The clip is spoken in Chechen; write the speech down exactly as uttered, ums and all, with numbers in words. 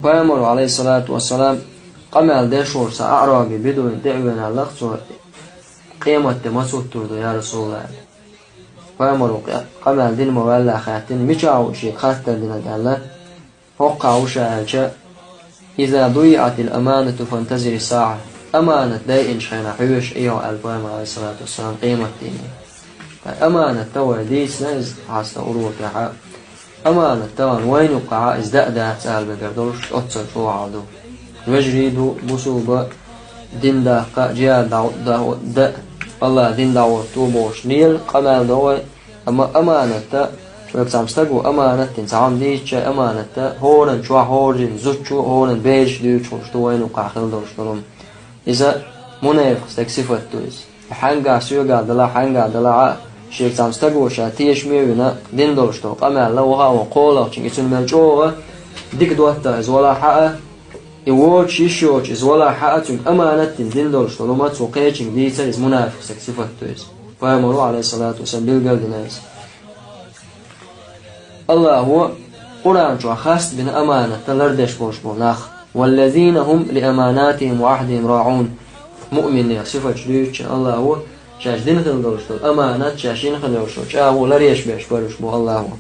Пайхамаро, алейхиссалату вассалам, къамел деш волча цхьа аъраби бедуин тӀе а вена, аьлар цо: «Къематде маца хӀуттур ду, я Расулаллах?» Пайхамаро къе-, къамел дина ма ваьлла хаьттина: «Мичахь ву шега хаттар динарг?» аьлла. «ХӀоккхахь ву ша», аьлча: «Иза дуйиӀатил аманату фантазири саӀа». Аманат дайинчу хенахь хьоьжуш Ӏехьо, аьлла Пайхамара, алейхиссалату вассалам, къематдийнахь. Ткъа аманат дан вай дийцина иза хьаста урокехь. Аманат дан вайна юккъехь иза дан а дац ала мегар долуш, оццул чӀогӀа хьал ду. Вежарий ду, бусулба дин даккха, джихад дӀа-, дӀа-, дан, Аллах дин дӀахӀотто бохуш лела къамел до вай, амма аманат дан, вайга цхьана стага аманат дина, цхьа хӀума дийцича, аманат дан, хӀоранна чохь хӀоранна зудчо, хӀоранна бераш дуьйцуш хӀумаш ду вайна юккъехь хила долуш долу хӀума. Иза мунепикъ стеган сифат ду иза. Хьаьнгахь соьгахь далахь, хьаьнгахь далахь а, шега цхьана стага ша тешаме а вина, дина долуш долу къамел ваха а вон кхоалгӀачуьнга, и цунна мел чӀогӀа дика доттагӀа иза валахь а, и воцуш йиш йоцуш иза валахь а, цуьнга аманат дина, дина долуш долу хӀума цо кхечуьнга дийцар, иза мунепикъ стеган сифат ду иза. Пайхамаро, алейхиссалату вассалам, билгал дина иза. Аллахо Къуръан чохь хастам бина аманат дан лардеш болуш болу нах. «Валлазина хӀум ли аманатихим ва Ӏахьдихим раӀун». Муъминех сифаташ дуьйцучу Аллахо шаьш дина хила долуш долу аманат, шаьш йина хила йолуш долу чӀагӀо ларъеш берш бара уьш боху Аллахо.